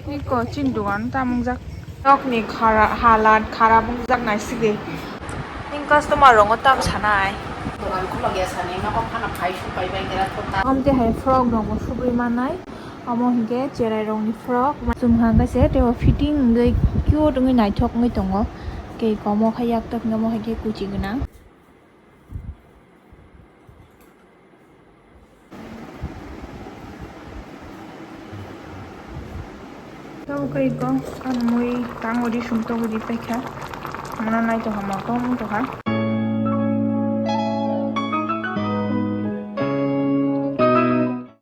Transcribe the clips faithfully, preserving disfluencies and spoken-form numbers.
Iko chin dogan tam wngjak. Nokni khara-, halat kharap wngjak naisik di. Ning customer rongo tam sanai. Dogan khulok ya sani, nogo phano phai supai bai kera thota. Amte hai frock rokbo subui manai. Omo hinkhe cherai rokni frock. Chumhang kaise tei o fitting wngwi cute wngwi naithok wngwi tongo. Kei komo khai yak tok hinwi omo hai khe kuchi gwnang. Tabuk khe iko, ang mui tangwi ri sum togwi ri paikha. Mano naitokha, motom wngtokha.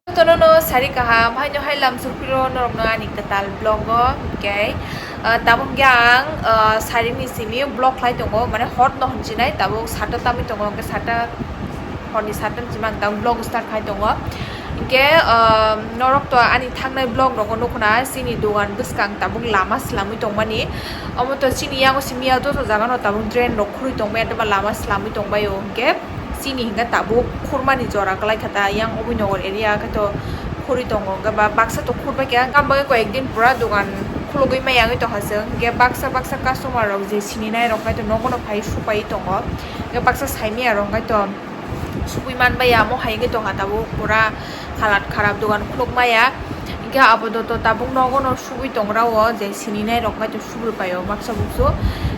Jotono no sari kaham, haino hai lam sukphiro norokno ani kwtal vlog o, hinkhe, ah, tabuk hinkhe ang, ah, sari ni simi vlog khlai tongo, mane hot no hinjinai, tabuk sata tamwi tongo, hinkhe sata, horni sata ni simi ang tabuk vlog start khai tongo. Hinkhe, ah, norok to ani thangnai vlog rogo nukhuna, chini dogan bwskang tabuk lama swlamwi tongmani, omo to chini yango simi ya joto jaga no tabuk drain rok khurui tongmani, lama swlamwi tongbaio, hinkhe. Chini hinkhe tabuk khurmani jora kwlai kha ta, yang Obinagar area khe to khurui tongo, hinkhe ba baksa to khurbai kha, ang bagwi koyek din pura dogan khulugwi maya wngwi tongkha chwng, hinkhe baksa baksa customer rok je sininai rok khe to nogo no phai supai tongo, hinkhe baksa saimaya rok khe to subui manbaya, omo hai wngwi tongkha tabuk pura halat kharap, dogan khuluk maya. Hinkhe abo to tabuk nogo no subui tongra o, je sininai rok bai to subui pai o baksa buksu.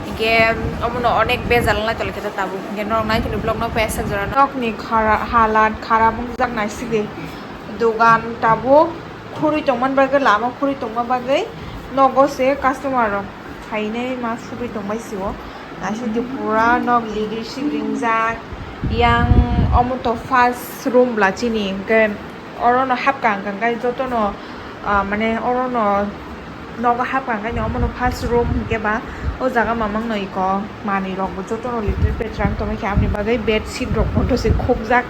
Hinkhe omono onek bejal wng lai tongkha tabuk. Hinkhe norok naithokni vlog no paisa jora nokni khara-, halat kharap wngjak naisik di. Dogan tabuk khurui tongmani bagwi, lama khurui tongma bagwi nogo se customer rok phainai ma subui tongbai sio. Naisik di pura nok ligri sigri wngjak. Yang omo to first room bla chini, hinkhe oro no hapkha hwnkha khe jotono, ah, mane oro no nogo hapkha hwnkhe omo no first room hinkhe ba o jaga mamang no iko manwi rok bo jotono little bit rang tongwi khe, amoni bagwi bed sheet rok bo se khukjak,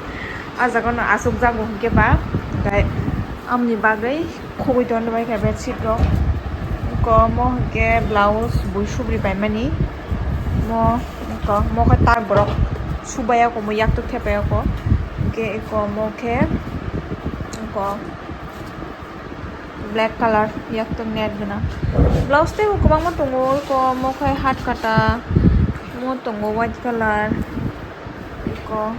ah jaga no achukjak bo hinkhe ba, hinkhe amoni bagwi khugui tongwi bai kha bedsheet rok. Eko omo hinkhe blouse bui subri paimani. Mo eko omo khe tak borok subaiya omo yaktuk thepaiya omo. Hinkhe eko omo khe eko black colour yaktuk net gwnang. Blouse teibo kwbangma tongo, eko omo khe hat kata, omo tongo white colour, eko.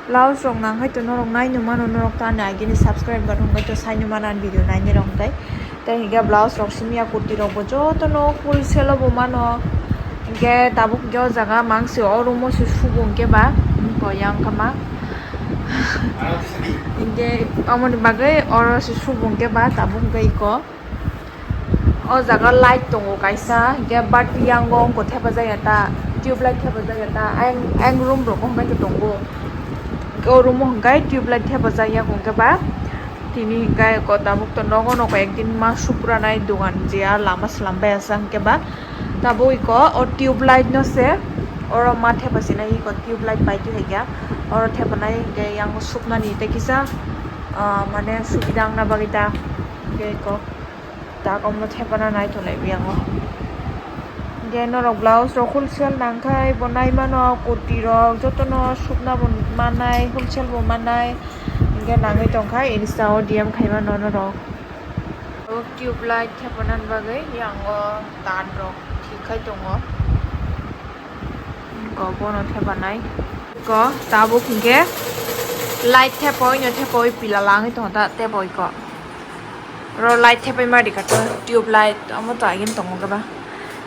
Blouse rok nang hai to norok nainwi mano, norok to ani agini subscriber hwnkhe to sainwi mano ani video nainai rok hwnkhe. Tei hinkhe blouse rok simi ya kurti rok bo jotono wholesale o bo mano. Hinkhe tabuk hinkhe o jaga mang se o room o se sugo hinkhe ba, hinkhe yang kha ma. Hinkhe omoni bagwi oro se sugo hinkhe ba tabuk hinkhe iko. O jaga light tongo kaisa, hinkhe but yango wngkha thepajak ya ta, tube light thepajak ya ta, ayang, ayang room rogo hinkhe tongo. Hinkhe o room o hinkhe tube light thepajak ya hinkhe ba, tini hinkhe eko tabuk to nogo nogo ekdin ma supranai dogan je a lama slam bai asa hinkhe ba, tabuk eko o tube light no se oro ma thepasinai eko tube light pai tongya, oro thepanai hinkhe yango supnani tei kisa, ah, mane subida wngna bagwi ta hinkhe eko. Tak omo thepana naithok lai biyango. Hinkhe norok blouse rok wholesale nangkhai bo naimano, kurti rok jotono sukna bo mannai, wholesale bo mannai. Hinkhe nangwi tongkha Insta o D M khaimano norok. O tube light thepana bagwi yango tar rok thik khai tongo. Ko bono thepanai. Ko tabuk hinkhe light thepoi no thepoi pila langwi tongo ta tepoi ko. Ro light thepai ma rika to tube light omo to agin tongo khe ba.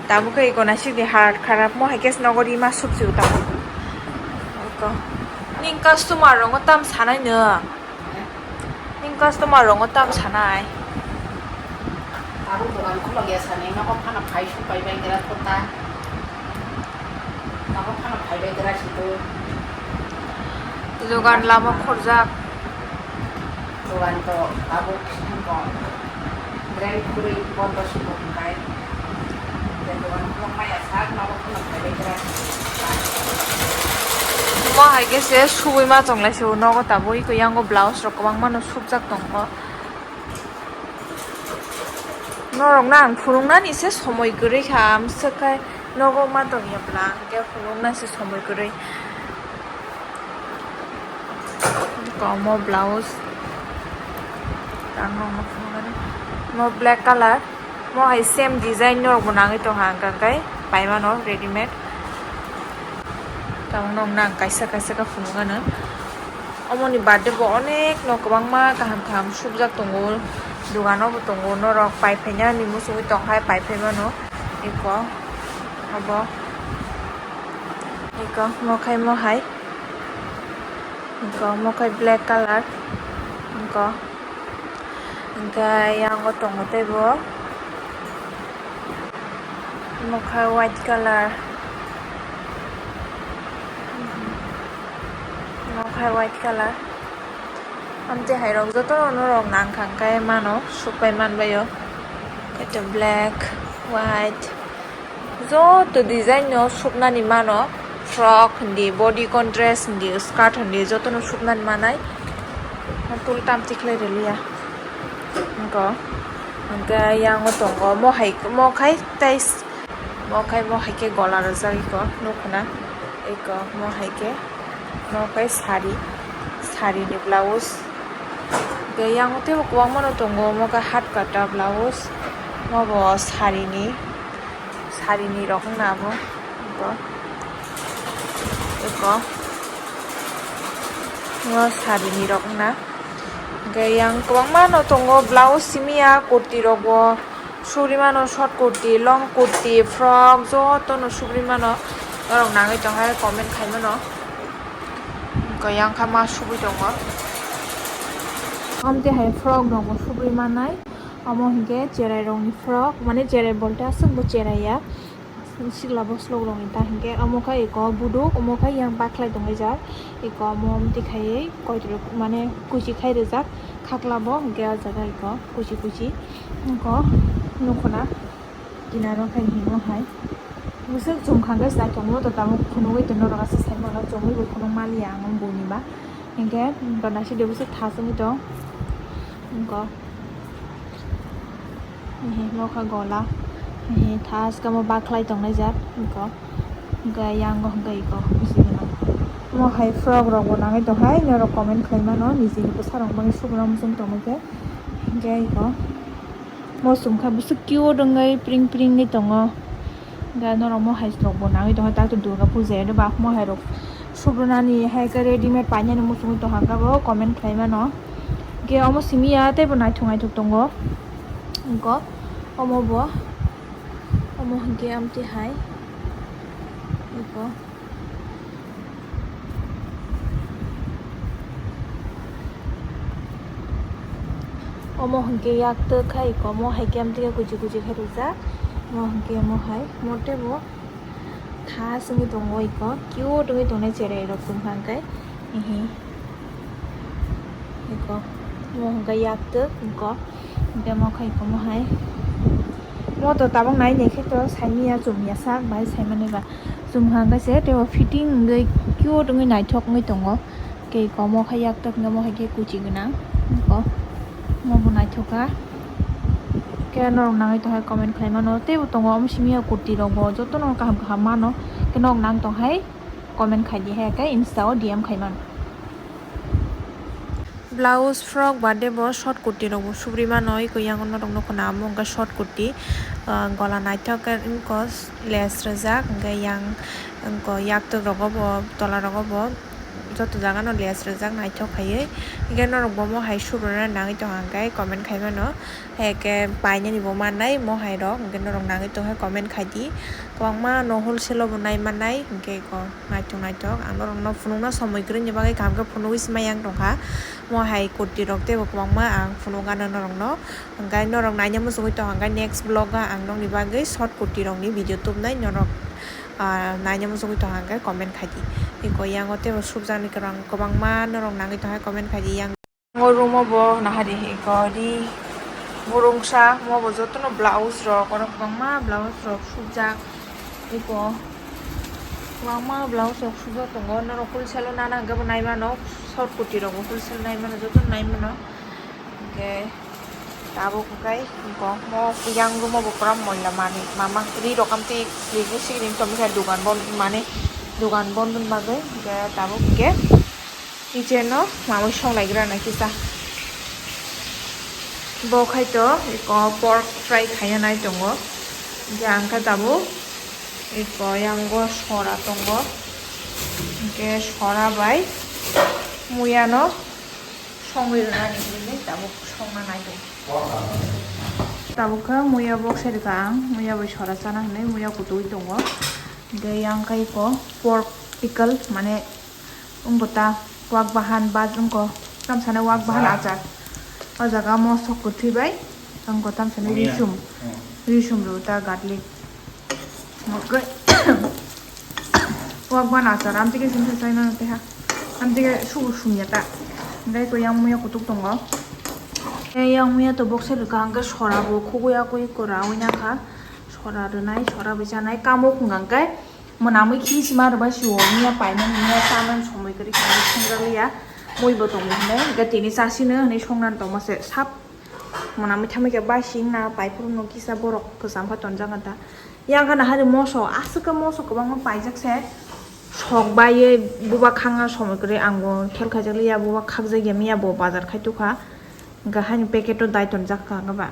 Tabuk khe iko naisik di harat kharap mo hai khe nogo rima sup si uta. Ko. Ning customer rongo tam sanai no. Ning customer rongo tam sanai. Tabuk dogan khulok ya sani, nogo phano phai supai bai gra thota. Nogo phano phai bai gra situ. Dogan lama khorjak. Dogan to tabuk singko. Drain khuri bondo singko hwnkai. Mo hai khe se subui ma chonglai se nogo tabuk iko yango blouse rok kwbangma no subjak tongo. Norok no ang phunuknani se somoi kwrwi kha, amswk khai nogo ma tongya bwla, hwnkhe phunukna se somoi kwrwi. Komo blouse. Tang rok no phunuknani. Mo black color, mo hai same design norok bo nangwi tongkha, hwnka khe pai mano readymade. Tamo nokna ang kaisa kaisa khe phunukgano. Omoni birthday bo onek no kwbangma kaham kaham subjak tongo, dogano bo tongo, norok pai phaina ni muchungwi tongkha, pai phai mano. Eko obo, eko mo khai mo hai, eko mo khai black color, eko. Hwnkhe yang o tongo teibo. Nokha white color. Nokha white color. Amtwi hai rok joto no norok nang kha hwnkhe mano, sukpai manbaio. Kaitor black, white. Joto design no suknani mano, frock hindi, body contrast hindi, skirt hindi, joto no suknani manai. Tul tam tikhlai rwliya. Nokho, hwnkhe yang o tongo, mo hai, mo khai tai, mo khai, mo hai khe gola rwjak iko, nukho na, iko, mo hai khe, mo khai sari, sari ni blouse. Hwnkhe yang o teibo kwbangma no tongo, mo khe hat kata blouse, mo bo sari ni. Sarini rok wngna abo. Eko. Eko. Ngo sarini rok wngna. Hwnkhe yang kwbangma no tongo, blouse simi ya, kurti rok bo sugri mano, short kurti, long kurti, frock, joto no sugri mano. Norok nangwi tongkha comment khai mano. Hwnkhe yang kha ma sugwi tongo. Amtwi hai frock rok bo sugwi manai. Omo hwnkhe cherai rokni frock, mane cherai bolte aswk bo cherai ya, sikla boslok rokni ta hwnkhe. Omo khe eko buduk, omo khe yang bakhlai tonglaijak, eko omo omtwi khaiwi koitorok mane kuchi khai rijak, khakla bo hwnkhe o jaga eko kuchi kuchi wngkho nukho na. Kinaro khe himo hai. Bwswk chwng kha khe chwla chwngno to tabuk phunugwi tongno rwgasa saimano chwngwi bo phunuk maliya ang buini ba. Hinkhe naiside bwswk tha chwngwi tong. Wngkho. Hihi nokha gola. Hihi tha swkamo bakhlai tongnai jak. Wngkho. Hinkhe yango hinkhe iko bisi gwnang. Omo hai frock rok bo nangwi tonghai norok comment khlai mano nijini bwsarok bagwi sugra muchung tongwi khe. Hinkhe iko. Mo chwng kha bwswk cute wngwi pring pring wngwi tongo. Hwnkhe norok mo hai rok bo nangwi tongo, tak to Durga puja ya, ba mo hai rok subrunani hai khe readymade painani muchungwi tongkha khe bo comment khlai mano. Hwnkhe omo simi ya teibo naithok naithok tongo. Wngkho omo bo, omo hwnkhe amtwi hai. Wngkho. Omo hwnkhe yaktwk khai iko, omo hai khe amtwkhe kuchi kuchi khe rijak. Omo hwnkhe omo hai mote bo tha simi tongo iko, cute wngwi tongnai cherai rok chwng kha hwnkhe. Hihi. Iko. Omo hwnkhe yaktwk iko. Hwnkhe omo khai iko omo hai. Mo to tabuk nai nai khe to saimanya chumya sak bai saimani ba. Chumkha hwnkhe se teibo fitting wngwi cute wngwi naithok wngwi tongo. Khe iko omo khe yaktwk hwnkhe omo hai khe kuchi gwnang. Iko omo bo naithok kha. Khe norok nangwi tongkha comment khlai mano. Teibo tongo omo simi ya kurti rok bo jotono kaham kaham mano. Khe norok nang tong hai comment khai di hai khe Insta o D M khai mano. Blouse, frock baade bo short kurti rok bo subri mano, eko yang norok nukho na omo wngkha short kurti, ah, gola naithok khe wngkha lace rijak, hwnkhe yang wngkha yaktwk rogo bo, tola rogo bo joto jaga no lace rijak naithok khaiwi, hwnkhe norok bo omo hai subruna nangwi tongkha hwnkhe comment khai mano, hai khe painani bo mannai omo hai rok, hwnkhe norok nangwi tongkha comment khai di, kwbangma no wholesale o bo nai mannai, hwnkhe eko. Naithok naithok, ang norokno phunukna somoi kwrwini bagwi kaham khe phunugwi swmai yang tongkha. Mo hai kurti rok teibo kwbangma ang phunukgano norokno. Hwnkhe norok naina muchungwi tongkha, hwnkhe next vlog o ang nokni bagwi short kurti rokni video tubnai, norok, ah, naina muchungwi tongkha hwnkhe comment khai di. Eko yango teibo subjakni kwrwng kwbangma norok nangwi tongkha comment khai di yang. O room o bo nahari iko ri burungsa, mo bo jotono blouse rok, oro kwbangma blouse rok sujak, iko kwbangma blouse rok sujak tongo, norok wholesale o nana hwnkhe bo nai mano, short kurti rok bo wholesale nai mano, jotono nai mano, hwnkhe tabuk hwnkhe iko mo yang room o bo pura moila manwi mama ri rok amtwi ri sigini tongmani dugan bon mane dugan bon bagwi hwnkhe tabuk hwnkhe. Kitchen no mamwi song lai gra na kisa. Bo khai to iko pork fry khaina nai tongo. Hingke ang khe tabuk iko yango sora tongo. Hingke sora bai muyano songwi rwnani hinwi tabuk songna nai tongo. Tabuk khe muya boksa rwkha ang, muya bai sora chana hinwi muya kutui tongo. Hingke yang khe iko pork pickle mane wngkha ta wak bahan ba wngkha tamsani wak bahan achar. O jaga mosok kwthwi bai wngkha tamsani risum, risum rw ta garlic. Wak bahan achar amtwi khe sini sai mano tei ha. Amtwi khe subu sumya ta. Hingke ko yang muya kutuk tongo. Yang muya to boksa rwkha hingke sora bo khugui akui kora oi nakha. Sora rwnai, sora bai chanai, kamo khunga hingke mwnamwi khini sima rwbai sio, miya paimani, miya chamani somoi kwrwi khe songjakliya, mui bo tongo hinwi, hingke tini chasino hinwi songna tongma se sap mwnamwi thamwi khe bai singna paiphuru no kisa borok kwcham khe tonjak ta. Yang gana hari moso, aswk khe moso kwbangma paijak se, sok baiwi buba khangna somoi kwrwi ang bo khel khaijakliya, buba khakjakya miya bo bazar khai tukha, hingke haini packet o dai tonjak kha ba.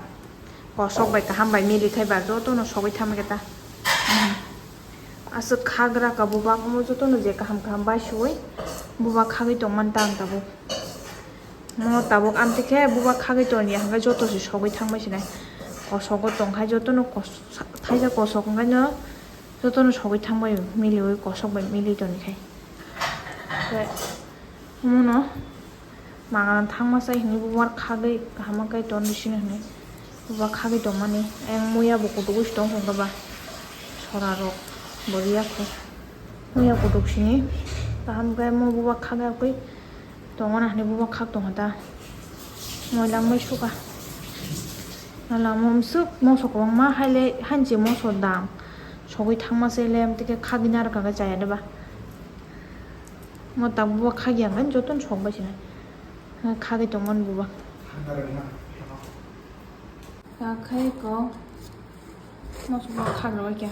Kosok bai kaham bai mili khai ba joto no sogwi thangma khe ta. Aswk khagra ka bubak omo joto no je kaham kaham bai suwi bubak khagwi tongmani ta ang tabuk. Mo tabuk amtwi khe bubak khagwi tongya hwnkhe joto se sogwi thangbai sinai. Kosogo tongkhai joto no kos-, thaisa kosok hwnkhe no joto no sogwi thangbai miliwi kosok bai mili toni khai. Khe omo no. Magana thangma sai hinwi bubar khagwi kaham khe ton bisino hinwi bubar khagwi tongmani. Ayang muya bo kutuk se tong kha ba sora rok bo riya kho. Muya kutuk sini kaham khe mo bubar khagwi akwi tongmani hinwi bubar khak tong kha ta. Moila mui suka. Nala mo msuk moso kwbangma haile hanchi moso dam. Sogwi thangma sai le amtwi khe khagwi narwk kha khe chaya de ba. Mo tabuk bo khagwi ang joto no sok bai sinai. Khagwi tongmani buba. Akhai ko. Mo sok bo khagwi rw kya.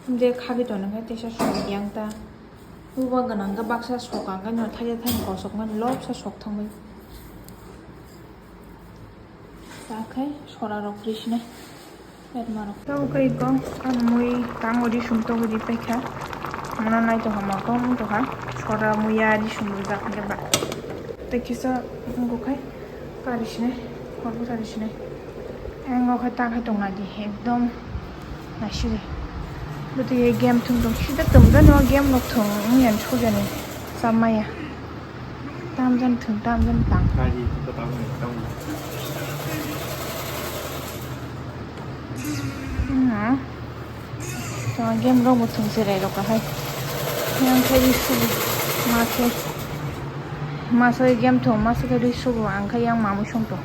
De khagwi tongna khe tesa sok yang ta. Buba gwnang khe baksa sok ang khe no thaisa thaini kosok mani lobsa sok thangbai. Akhai sora rok ri sinai. Tamo khe iko, ano mui tango risum togwi ri paikha. Mano nai tongkha ma kong tongkha. Sora muya risum rijak hwnkhe ba. Tei kisa wngkha khai kari sinai, korbo kari sinai. Ang o khe ta khai tongna di, ekdom naisiri. Bwtwi game thwng tong, sida tong da no game rok thwng wngya sojani. Chamaya. Tamjani thwng, tamjani tang. Kaji, ito tamjani tang. Hmm. To game rok bo thwng se rai rok hai. Yang khai ri subu. Ma khe. Ma se game thwng, ma se khe ri subu. Ang khai yang mamui song to.